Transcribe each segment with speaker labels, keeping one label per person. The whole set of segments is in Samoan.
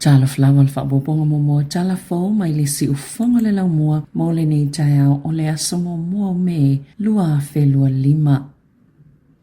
Speaker 1: Talofa lava le faaopoopoga muamua o tala fou mai le siufofoga o le laumua mo lenei taeao o le aso muamua o Me 2025.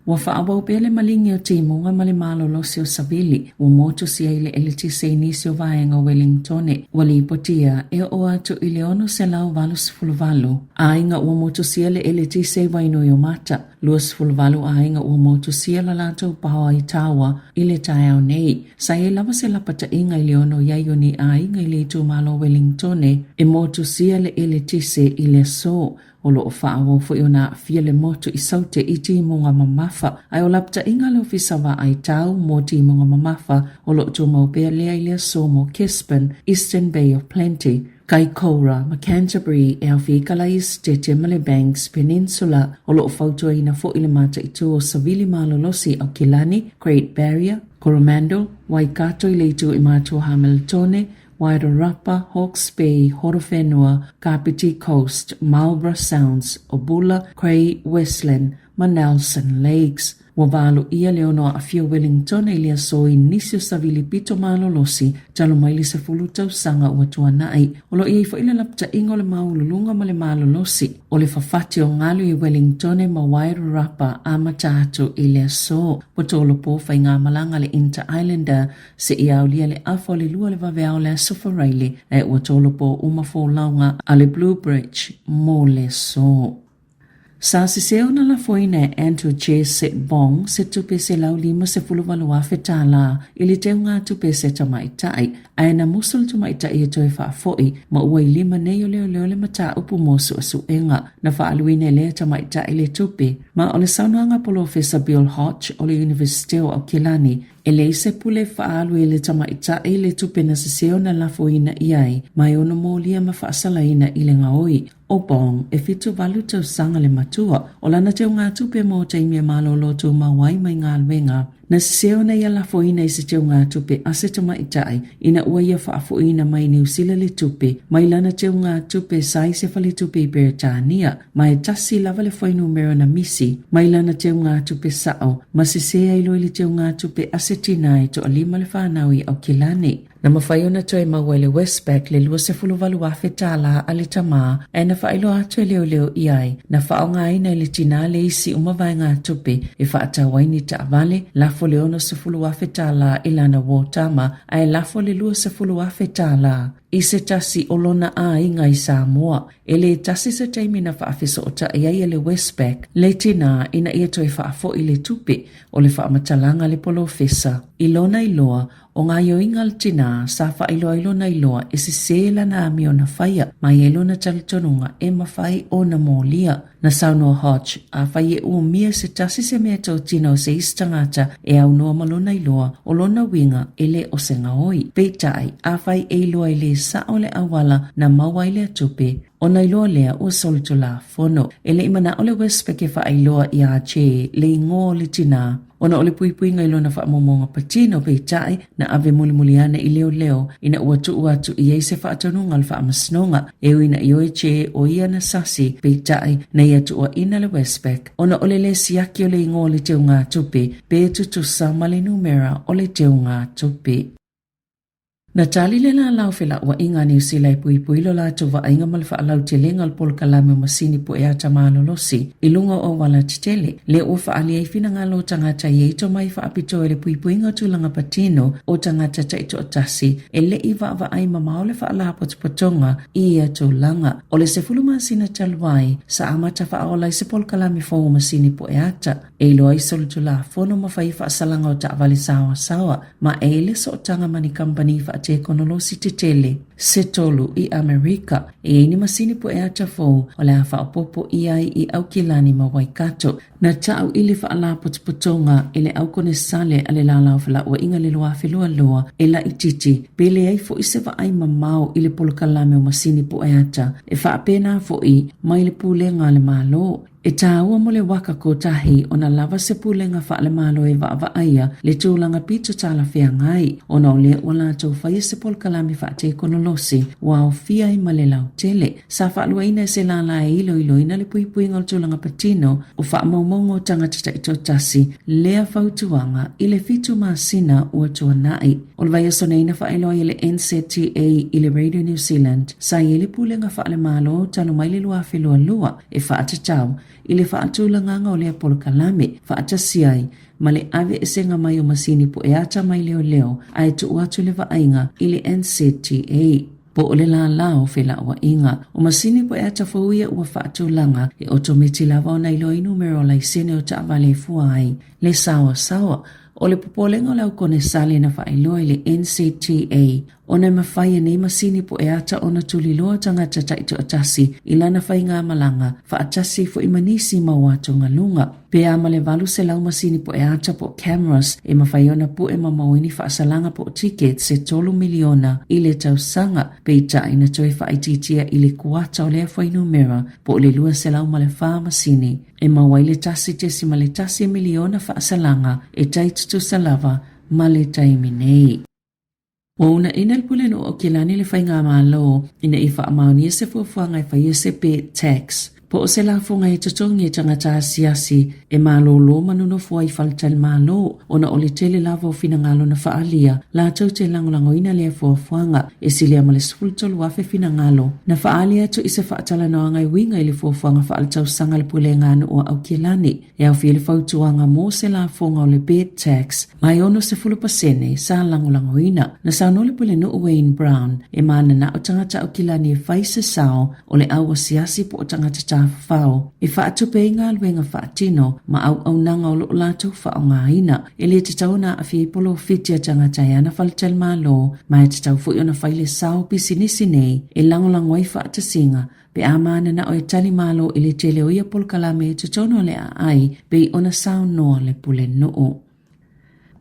Speaker 1: Ua faaauau pea le maligi o timuga ma le malolosi o savili ua motusia ai le eletise i nisi o vaega o Welingtone. Ua lipotia e oo atu i le 688 aiga ua motusia le eletise i Wainuiomata. 28 aiga ua motusia la latou paoa i Tawa i le taeao nei. Sa i ai lava se lapataiga i le ono i ai o ni aiga i le itumalo o Welingtone e motusia le eletise i le aso. O lo o faaauau foi ona aafia le motu i Saute i timuga mamafa, ae o lapataiga a le Ofisa Vaai Tau mo Timuga Mamafa o lo o tumau pea lea i le aso mo Gisborne, Eastern Bay of Plenty, Kaikoura ma Canterbury e aofia i Kala Esetete ma le Banks Peninsula. O lo o fautuaina foi le mataitu o savili malolosi Aukilani, Great Barrier, Coromandel, Waikato i le itu i matua Hamiltone, Wairarapa, Hawke's Bay, Horowhenua, Kapiti Coast, Marlborough Sounds, Obula, Grey, Westland ma Nelson Lakes. Ua valo ʻia le ono aafia o Wellingtona i le aso i nisi o savili pito malolosi talu mai le 10 tausaga ua tuanai. O lo o i ai foi le lapataʻiga o le māululuga ma le malolosi o le fafati o galu i Wellingtone ma Wairarapa amata atu i le aso. Ua tolopo faigamalaga a le Inter-Islander seia aulia le afa o le lua o le vaveao o le Aso Faraile, ae ua tolopo uma folauga a le Blue Bridge mo le aso. Sa sese ona lafoina e Andrew Che Sit Bong se tupe $158,000 i le teugatupe se tamaitai, ae na musu le tamaitai e toe faafo'i ma ua i lima nei o leoleo le mataupu mo suesuega. Na faaaluina e lea tamaitai le tupe, ma o le saunoaga a Polofesa Bill Hodge o le Iunivesite o Aukilani, E leai se pule faaalu e le tamaitai le tupe na sese ona lafoina i ai ma e ono molia ma faasalaina i le gaoi. ʻO Bong, e 78 tausaga le matua, o lana teugatupe mo taimi e malolo tumau ai mai galuega. Na sese ona ia lafoina i se teugatupe a se tamaitai ina ua ia faafoiina mai Niu Sila le tupe mai lana teugatupe sa i se faletupe i Beretania. Ma e tasi lava le fuainumera na misi mai lana teugatupe sa'o ma sesē ai loa i le teugatupe a se tinā e toalima le fanau i Aukilani. Na mafai ona toe maua e le Westpac le $28,000 tālā a le tamā ae na faailoa atu e leoleo i ai na faaaogaina e le tinā le isi uma vaegatupe e faatau ai ni taavale, lafo le $60,000 tālā i lana uō tama ae lafo le $20,000 tālā i se tasi o lona aiga i Samoa. E le tasi se taimi na faafesootai ai e le Westpac le tinā ina ia toe faafo'i le tupe o le faamatalaga a le polofesa. I lona iloa, o gaioiga a le tinā sa faailoa ai lona iloa e sesē lana amio na faia mai ai lona talitonuga e mafai ona molia. Na saunoa Hodge, afai e umia se tasi se mea totino o se isi tagata e aunoa ma lona iloa, o lona uiga e le o se gaoi. Peitai, afai e iloa e le sa'o le auala na maua ai lea tupe, ona iloa lea ua solitulafono. E le i manaʻo le Westpac e faailoa iā Che le igoa o le tinā, ona o le puipuiga i lona faamaumauga patino, peitai, na ave mulimuli ane i leoleo ina ua tuu atu i ai se faatonuga a le faamasinoga e ui na ioe Che o ia na sasi, peitai, na ia tuuaina le Westpac ona o le lē siaki o le igoa o le teugatupe pe tutusa ma le numera o le teugatupe. Na tali le lalau felauaiga a Niu Sila e puipui lo latou vaaiga ma le faalautelega o le polokalame o masini pueata malolosi i luga o auala tetele, lea ua faaali ai finagalo o tagata i ai tomai faapitoa i le puipuiga o tulaga patino o tagata taitoatasi e le i vaavaai mamao le faalapotopotoga i ia tulaga. O le 10 masina talu ai, sa amata faaola ai se polokalame fou o masini pueata e iloa ai solitulafono ma fai faasalaga o taavale saoasaoa ma e i le sootaga ma ni kamupani faatekonolosi tetele se tolu i Amerika. E i ai ni masini pueata fou o le a faaopoopo ʻia ai i Aukilani ma Waikato. Na ta'u i le faalapotopotoga e le aukonesale a le Lālā o Felauaiga le 2022 e laitiiti pe leai fo'i se vaai mamao i le polokalame o masini pueata e faapena fo'i mai le pulega a le Malo. E tāua mo le waka kotahi ona lava se pulega faale-Malo e vaavaaia le tulaga pito talafeagai ona o lea ua latou faia se polokalame faatekonolosi. malosi ua aofia ai ma le lautele. Sa faaluaina e se lālā e iloiloina le puipuiga o le tulaga patino o faamaumauga o tagata taitoatasi lea fautuaga i le 7 masina ua tuanai. O le vaiaso nei na faailoa ai e le NZTA i le Radio New Zealand sa i ai le Pulega Faale-Malo talu mai le 2022 e faatatau i le faatulagaga o lea polokalame faatasi ai ma le aveesega mai o masini pueata mai leoleo ae tuu atu le vaaiga i le NZTA. Po o le lālā o felauaiga o masini pueata fou ia ua faatulaga e otometi lava ona iloa i numera o laisene o taavale e fua ai le saoasaoa. O le popolega o le au konesale na faailoa i le NZTA ona e mafai e nei masini pueata ona tuliloa tagata taitoatasi i lana faigamalaga faatasi foi ma nisi mau atugaluga. Pe a ma le 800 masini pueata po o cameras e mafai ona pue ma maua ai ni faasalaga po o tickets e 3 miliona i le tausaga, peitai na toe faaitiitia i le kuata o lea fuainumera po o le 204 masini e maua ai le 1.1 miliona faasalaga e tai tutusa lava ma le taimi nei. Ua uunaina le Pulenuu o Aukilani le Faigamalo ina ia faamaonia se fuafuaga e faia se bed tax, po o se lafoga e totogi e tagata asiasi e malōlō ma nonofo ai i faletalimalo, ona o le tele lava o finagalo na faaalia latou te lagolagoina lea fuafuaga. E silia ma le 13,000 finagalo na faaali atu i se faatalanoaga e uiga i le fuafuaga faaletausaga a le Pulega a Nuu a Aukilani. E aofia le fautuaga mo se lafoga o le bed tax mai 60% sa lagolagoina. Na saunoa le Pulenuu Wayne Brown e mananao tagata Aukilani e fai se sao o le au asiasi po o tagata tafafao e faatupe ai galuega faatino ma auaunaga o lo o latou faaaogaina. E le tatau ona aafia ai polofiti a tagata e ana faletalimalo ma e tatau foi ona fai le sao pisinisi nei e lagolago ai faatasiga Pe a mananao e tali malo i le tele o ia polokalame i totonu o le aai, pei ona saunoa le Pulenuu.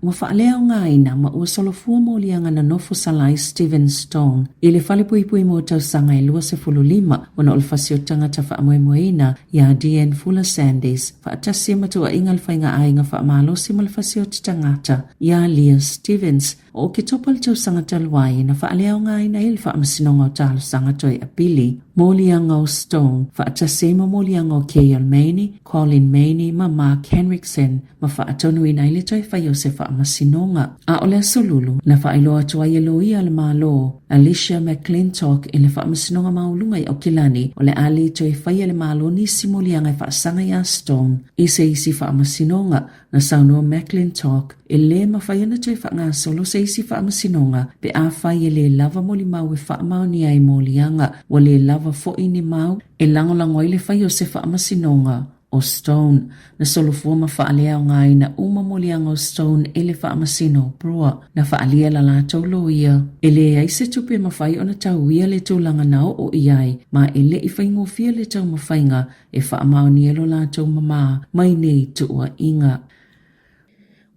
Speaker 1: Ua faaleaogaina ma ua solofua moliaga na nofo sala ai Steven Stone i le falepuipui mo tausaga e 25 ona o le fasi o tagata faamoemoeina iā Deanne Fuller Sandys faatasi ma tuuaiga le faiga aiga faamalosi ma le fasi o te tagata iā Leah Stevens. O Oketopa le tausaga talu ai na faaleaogaina ai le Faamasinoga o Talosaga Toe Apili, moliaga o Stone, faatasi ai ma moliaga o Kael Maney, Colin Maney ma Mark Henriksen, ma faatonuina ai le toe fai o se faamasinoga. A o le Aso Lulu, na faailoa atu ai e loia a le Malo, Alicia McClintock i le Faamasinoga Maualuga i Aukilani, o le a le toe faia e le Malo nisi moliaga e faasaga iā Stone i se isi faamasinoga. Na saunoa McClintock, e lē mafai ona toe faagasolo se isi faamasinoga pe afai e lē lava molimau e faamaonia ai moliaga, ua lē lava foʻi ni mau e lagolago ai le fai o se faamasinoga o Stone. Na solofua ma faaleaogaina uma moliaga o Stone e le Faamasino o Brewer. Na faaalia la latou loia, e leai se tupe e mafai ona tauia le tulaga na oo i ai, ma e le i faigofie le taumafaiga e faamaonia lo latou mamā mai nei tuuaiga.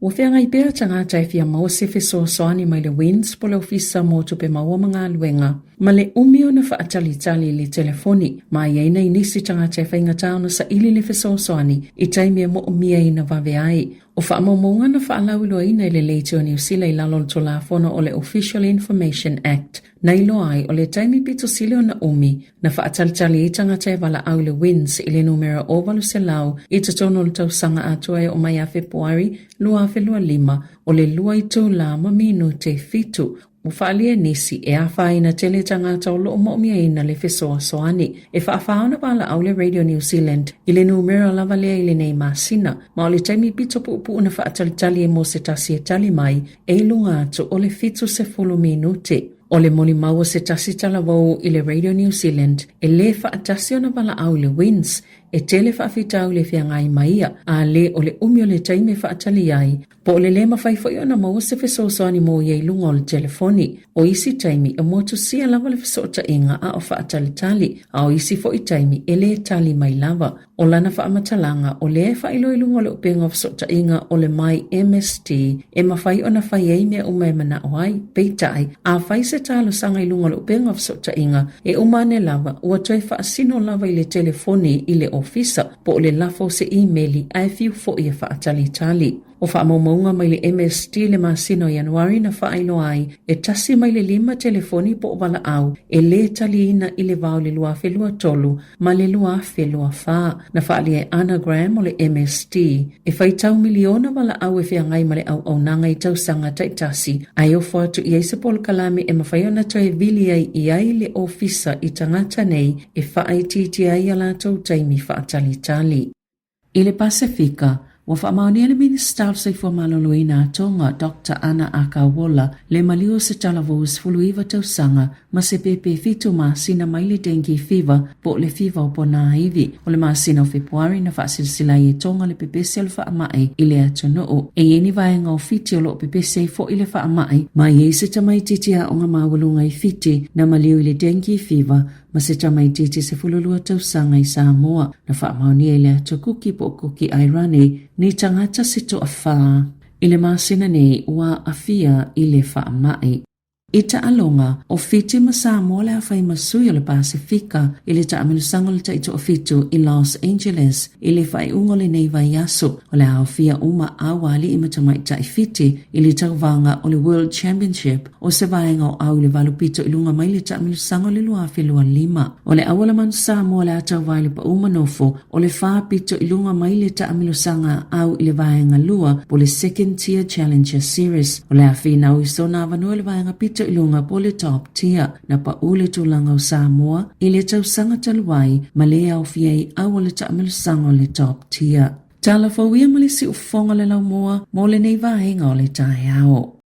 Speaker 1: Ua feagai pea tagata e fia maua se fesoasoani mai le WINZ po le Ofisa mo Tupe Maua ma Galuega ma le umi ona faatalitali i le telefoni, ma i ai nai nisi tagata e faigata ona saili le fesoasoani i taimi e moomia vave ai. O faamaumauga na faalauiloaina e le Leitio Niu Sila i lalo o le Tulafono o le Official Information Act na iloa ai o le taimi pito sili ona umi na faatalitali ai tagata e valaau i le WINZ i le numera 800 i totonu o le tausaga atoa e oo mai ia Fepuari 2025 o le 2 itulā ma minute 7. Ua faaalia nisi e afaina tele tagata o lo o moomiaina le fesoasoani. E faafa ona valaau le Radio New Zealand i le numera lava lea i lenei masina, ma o le taimi pito puupuu na faatalitali ai mo se tasi e tali mai e i luga atu o le 70 minute. O le molimau o se tasi talavou i le Radio New Zealand e lē faatasi ona valaau i le WINZ e tele faafitauli e feagai ma ia, a lē o le umi o le taimi e faatali ai, po o le lē mafai foi ona maua se fesoasoani mo ia i luga o le telefoni. O isi taimi e motusia lava le fesootaiga a o faatalitali, a o isi foi taimi e lē tali mai lava. O lana faamatalaga, o lea e faailoa i luga o le upega o fesootaiga o le My MST e mafai ona fai ai mea uma e manao ai. Peitai, a fai se talosaga i luga o le upega o fesootaiga, e uma ane lava, ua toe faasino lava i le telefoni i le ofisa po o le lafo o se imeli ae fiu foi e faatalitali. O faamaumauga mai le MST i le masina o Ianuari na faailoa ai e 1.5 telefoni po o valaau e lē taliina i le va o le 2023 ma le 2024. Na faaalia e Ana Graham o le MST e faitau miliona valaau e feagai ma le auaunaga i tausaga taitasi ae ofo atu i ai se polokalame e mafai ona toe vili ai i ai le ofisa i tagata nei e faaitiitia ai a latou taimi faatalitali. I le Pasefika, ua faamaonia e le Minisita o le Soifua Maloloina a Tonga, Doctor Ana Akauola, le maliu o se talavou 19 tausaga ma se pēpē fitu masina mai le dengue fever po o le fiva o ponāiwi. O le masina o Fepuari na faasilasila ai e Tonga le pepesi o le faamai i le atunuu. E i ai ni vaega o Fiti o lo o pepesi ai foʻi le faamai, ma e i ai se tamaitiiti aoga maualuga i Fiti na maliu i le dengue fever ma se tamaitiiti 12 tausaga i Samoa na faamaonia i le atu Kuki po o Kuki Airani ni tagata se toafā i le masina nei ua aafia i le faamai. I taaloga, o Fiti ma Samoa le aofai ma sui o le Pasefika i le taamilosaga o le taitoafitu i Los Angeles i le faaiuga o lenei vaiaso. O le a aofia uma aualii ma tamaitai Fiti i le tauvaga o le World Championship o se vaega o au i le valu pito i luga mai le taamilosaga o le 2025. O le aualamanu Samoa le a tauva i le pau ma nofo o le fa pito i luga mai le taamilosaga au i le vaega lua po le Second Tier Challenger Series. O le a finau i sona avanoa i le vaega pito i luga po le Top Tier. Na pau le tulaga o Samoa i le tausaga talu ai ma le aofia ai au o le taamilosaga o le Top Tier. Tala fou ia ma le siufofoga o le laumua mo lenei vaega o le taeao.